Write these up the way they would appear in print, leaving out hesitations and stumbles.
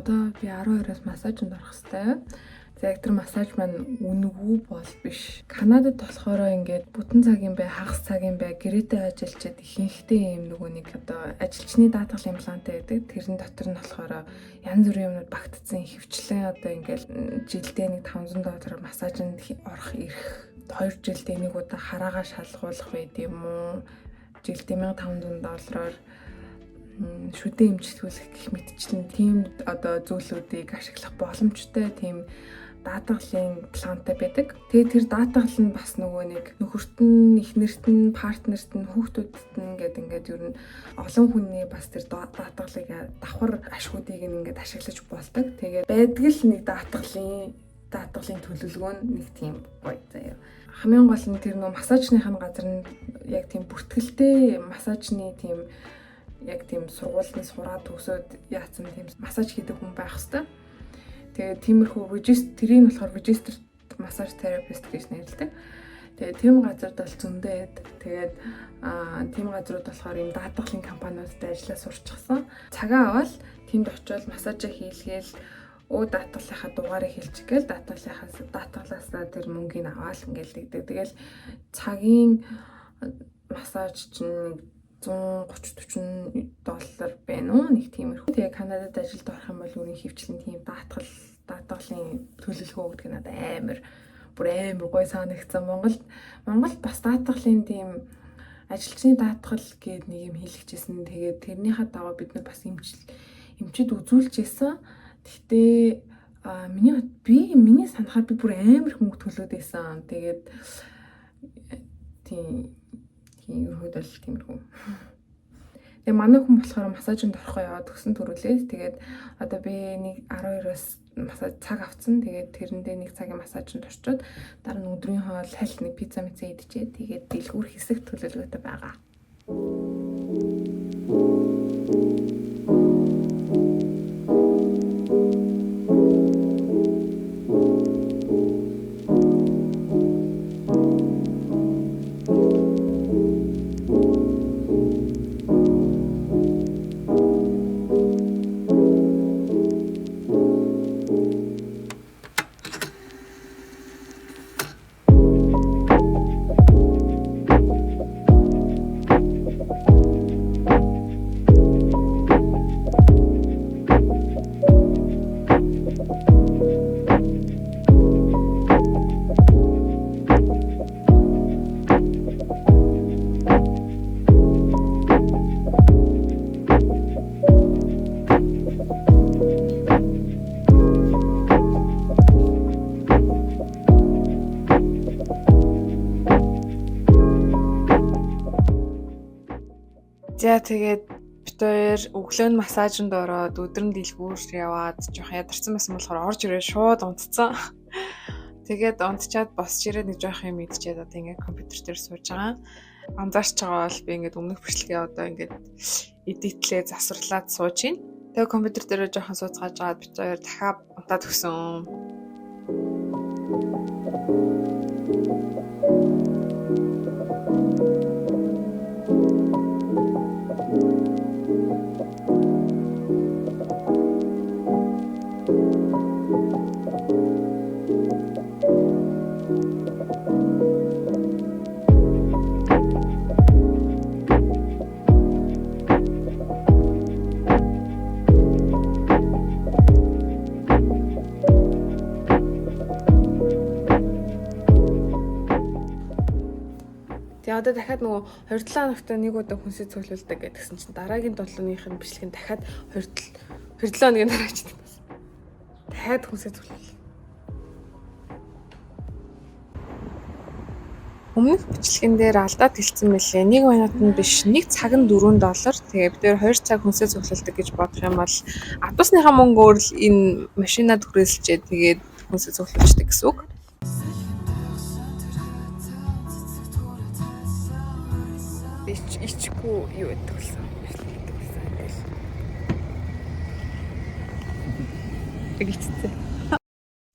Одоо би 12-оос массажинд орох хэвээр. За, яг тэр массаж маань үнэгүй бол биш. Канадад болохоор ингээд бүтэн цагийн бай, хагас цагийн бай, гэрээтэй ажилчид ихэнхдээ юм нөгөө нэг одоо ажилчны даатгалын плантай байдаг. Тэрэн дотор нь болохоор янз бүрийн юмнууд багтцсан, ихэвчлэн одоо ингээд жилдээ нэг 500 доллар массажинд орох эрх, 2 жилдээ нэг удаа хараагаа шалгуулах байд юм уу? Жилдээ 1500 доллараар шүдэ эмчилгүүлэх гэх мэтчлэн тийм одоо зүйлүүдийг ашиглах боломжтой тийм даатгалын плантай байдаг. Тэгээ тэр даатгал нь бас нөгөө нэг нөхөрт нь, эхнэрт нь, партнерт нь, хүүхдүүдэд нь гэдэг ингээд ер нь олон хүний бас тэр даатгалыг давхар ашгуудыг ингээд ашиглаж болдог. Тэгээд байдаг л нэг даатгалын төлөвлөгөө нь нэг тийм гоё заяа. Хамгийн гол нь тэр нөгөө массажных нь газар нь яг тийм бүртгэлтэй, массажны тийм яг тийм сургуульд сураад төгсөөд яатсан тийм массаж хийдэг хүн байх хэвээр. Тэгээд тиймэрхүү register, тэрийг болохоор registered massage therapist гэж нэрлэдэг. Тэгээд тийм газарт бол зөндөө яд. Тэгээд тийм газрууд болохоор ийм даатгалын компаниудад ажиллаа сурчихсан. Цагаа аваад тэнд очиод массажаа хийлгээл, өө даатгалынхаа дугаарыг хэлчих гээл, даатгалаасаа тэр мөнгийг аваал ингээл тэгдэг. Тэгэл цагийн массаж чинь 130 40 доллар байна уу, нэг тиймэрхүү. Тэгээ Канадад ажилд орох юм бол өөрийн хөвчлэн тийм даатгалын төлөвлөгөө өгдөг, надад амар бүр амар гоё санагдсан. Монголд бас даатгалын тийм ажилчны даатгал гээд нэг юм хийлгэжсэн. Тэгээд тэрнийхээ дагуу бид нар бас эмчид үзүүлж исэн. Гэхдээ миний санахаар би бүр амар их мөнгө төлөөд байсан. Тэгээд тийм ерөөдөө л тиймэрхүү. Тэгээ манай хүн болохоор массажинд орохоо яваад өгсөн төрүүлээ. Тэгээд одоо би нэг 12-оос массаж цаг авцсан. Тэгээд тэрэндээ нэг цагийн массажинд орчоод дараа нь өдрийн хоол, хальт нэг пицца мицэ идчихээ. Тэгээд дэлгүүр хэсэг төлөвлөгөөтэй байгаа. За, тэгээд бид хоёр өглөө нь массажинд ороод, өдөр нь дэлгүүр яваад жоох ядарсан байсан болохоор орж ирээ шууд унтцсан. Тэгээд унтчаад босч ирээд нэг жоох юм идчихэд одоо ингээд компьютер дээр сууж байгаа. Анзаарч байгаа бол би ингээд өмнөх бичлэгээ одоо ингээд edit лээ, засварлаад сууж байна. Тэгээ компьютер дээр жоохон сууцгааж байгаад бид хоёр дахиад унтаад өгсөн. Тэгээ одоо дахиад нөгөө 27 хоногт нэг удаа хүнсээ цуглуулдаг гэдгсэн чинь дараагийн 7-ных нь бичлэг нь дахиад 27 27 хоногийн дараа чийдэг байсан. Дахиад хүнсээ цуглуул. Өмнөх бичлэгэн дээр алдаад хэлсэн мэлээ. Нэг минут нь биш, нэг цаг нь 4 доллар. Тэгээ бид хоёр 2 цаг хүнсээ цуглуулдаг гэж бодох юм бол автобусныхаа мөнгөөр л энэ машинаа түрээсэлжээ, тэгээд хүнсээ цуглуулчихдаг гэсэн үг. Ичгүй юу гэдэг болсон. Гэдэг болсон ингээл. Яг ичсэн.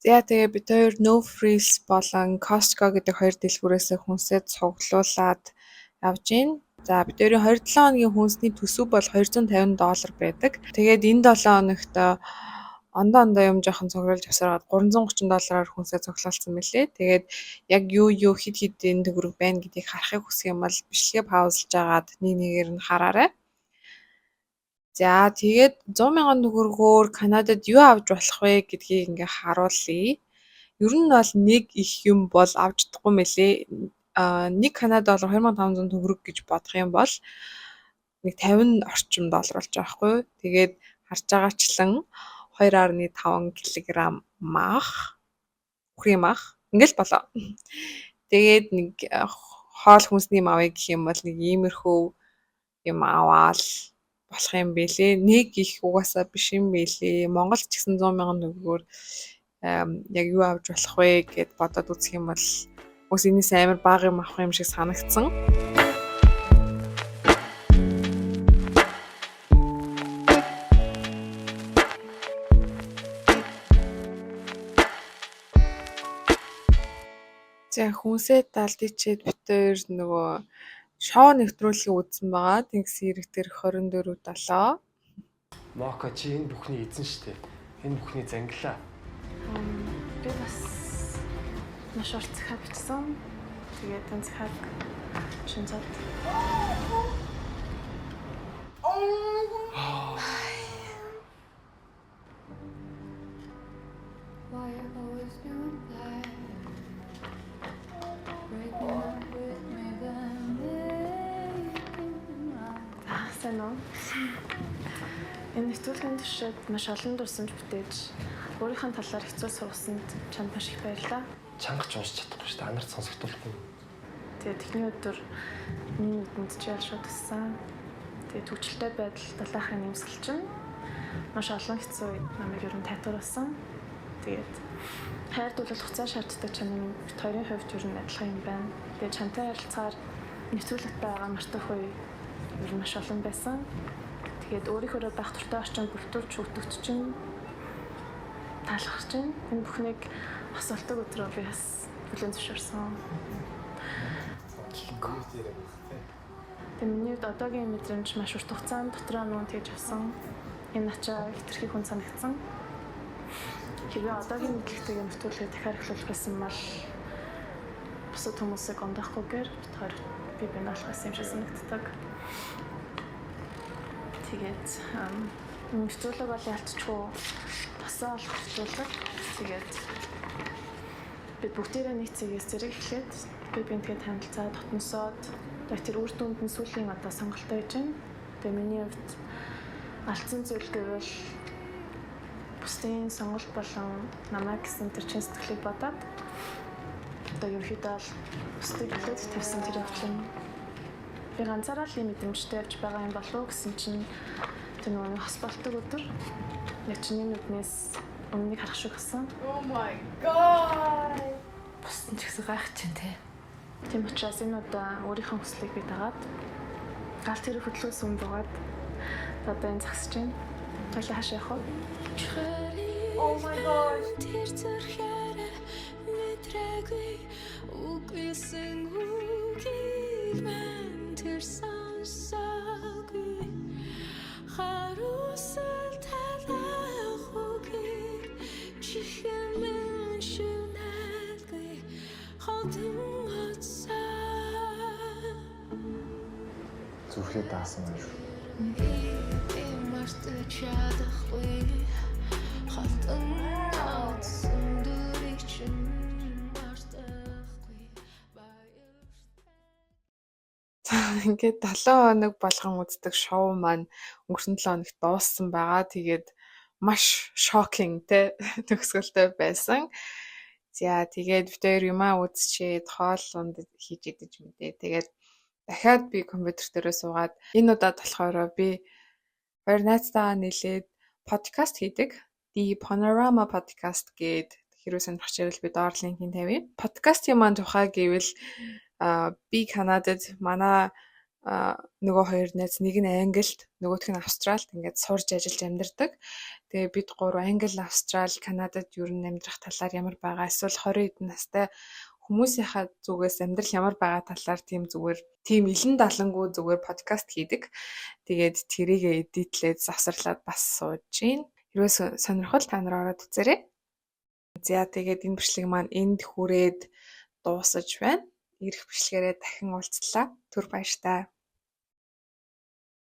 За, тэгээ бид хоёр No Frills болон Costco гэдэг хоёр дэлгүүрээс хүнсээ цуглуулад явж гин. За, бид хоёрын 27 хоногийн хүнсний төсөв бол 250 доллар байдаг. Тэгээд энэ 7 хоногт Ондоо ондоо юм жоохон цуглуулж авсараад 330 доллараар хүнсээ цуглуулсан мэлээ. Тэгээд яг юу юу хэд хэдийн төгрөг байна гэдгийг харахыг хүсэх юм бол бичлэгээ паузлж агаад нэг нэгээр нь хараарай. За, тэгээд 100,000 төгрөгөөр Канадад юу авч болох вэ гэдгийг ингээ харуулъя. Ер нь бол нэг их юм бол авч чадахгүй мэлээ. 1 Канада доллар 2500 төгрөг гэж бодох юм бол нэг 50 орчим доллар болж байгаа байхгүй юу. Тэгээд харж байгаачлан 2.5 кг мах, үхрийн мах ингээл болоо. Тэгээд нэг хоол хүнсний юм авъя гэх юм бол нэг иймэрхүү юм аваал болох юм бэлээ. Нэг их угаасаа биш юм бэлээ. Монгол ч гэсэн 100,000 төгрөгөөр яг юу авч болох вэ гэд бодоод үзэх юм бол уус энэс амар бага юм авах юм шиг санагдсан. За, хүнсээ далд ичээд бид хоёр нөгөө шоу нэвтрүүлгийг үзсэн байгаа. Тэнгис эрэг дээр 24/7. Мока, чи энэ бүхний эзэн штэ. Энэ бүхний зангилаа. Би бас маш урт захиа бичсэн. Тэгээд энэ захиаг шинзад. Why you always doing that? Breaking up with me, then making right. За, сайн уу? Энэ нэвтрүүлгийн туршид маш олон дурсамж бүтээж, өөрийнхөө талаар хэцүү сургасанд чамд маш их баярлалаа. Чанга ч уншиж чадахгүй штэ. Анарт сонсогдуулахгүй. Тэгээд техний өдөр миний нүдэнд чи ялшууд туссан. Тэгээд түгжрэлтэй байдал далайхын нэмсгэл чинь маш олон хэцүү үед намайг ер нь тайтгаруулсан. Тэгээд хайр дуулах хугацаа шаарддаг чам бид хоёрын хувьд ер нь адилхан юм байна. Тэгээд чамтай ярилцахаар нэвтрүүлэгт байгаа мартах үе ер нь маш олон байсан. Тэгээд өөрийнхөө байх дуртай орчин бүртгүүлж өгдөгч чинь таалах чинь энэ бүхнийг хосолдог өдрөө би бас хүлээн зөвшөөрсөн. Тэгээ миний хувьд одоогийн мэдрэмж маш урт хугацаанд дотроо нүн тэгж авсан. Энэ ачаа хэтэрхий хүн санагдсан. Хэрвээ одоогийн мэдлэгтэйгээ нэвтрүүлгээ дахиад эхлүүлэх байсан бол бусад хүмүүсийг ондоохгүйгээр бид хоёр бие биенээ олох байсан юм шиг санагддаг. Тэгээд нэвтрүүлэг бол ялцчгүй тосоо олох нэвтрүүлэг. Тэгээд бид бүгдээрээ нэг цэгээс зэрэг эхлээд би бинтгээ танилцаад дотносоод тэр үр дүнд нь сүүлийн одоо сонголтоо хийж байна. Тэгээ миний хувьд алдсан зүйл гэвэл бусдын сонголт болон намайг гэсэн тэр чин сэтгэлийг бодоод одоо ерөнхийдөө л бусдыг илүүд тавьсан тэр явдал юм. Би ганцаараа л ийм мэдрэмжтэй явж байгаа юм болов уу гэсэн чинь тэр нөгөө хос болтог өдөр яг чиний нүднээс өмнөнийг харах шиг болсон. Oh my god. Бусдын ч гэсэн гайх чинь те. Тийм учраас энэ удаа өөрийнхөө хүслийг би дагаад гал тэр хөдөлгөөс үн буугаад одоо энэ зогсож байна. Хоёлаа хаашаа явах вэ? Oh my god. Тэр зүрхээр мэдрээгүй үгүйсэн үгийг мэн тэр сонсоогүй харуулсан талах үгийг чихэмэн шүнэлгүй хотон хоцсон. Зүрхээ даасан байна шүү. Би мартаж чадахгүй хотон хоцсон дүрийг чинь мартахгүй баяртай. Ингээд 7 хоног болгон үздэг шоу маань өнгөрсөн 7 хоногт дууссан байгаа. Тэгээд маш shocking те төгсгөлтэй байсан. За, тэгээд бид хоёр юмаа үзчихэд хоол унд хийж идэж мэдээ. Тэгээд дахиад би компьютер дээрээ суугаад энэ удаад болохоор би хоёр найзтайгаа нийлээд подкаст хийдэг. The Panorama Podcast гээд, хэрвээ сонирхож байвал би доор линкийг тавья. Подкастын маань тухай гэвэл би Канадад, манай нөгөө хоёр найз нэг нь Англид, нөгөөх нь Австралид ингээд сурж ажиллаж амьдардаг. Тэгээ бид гурав Англи, Австрали, Канадад ер нь амьдрах талаар ямар байгаа, эсвэл 20 хэдэн настай хүмүүсийнхаа зүгээс амьдрал ямар байгаа талаар тийм зүгээр тийм илэн далангүй зүгээр подкаст хийдэг. Тэгээд тэрийг edit лээд завсарлаад бас сууж гин. Хэрвээ сонирхол та нар ороод үзээрэй. За, тэгээд энэ бичлэг маань энд хүрээд дуусаж байна. Ирэх бичлэгээрээ дахин уулзлаа. Түр баяртай.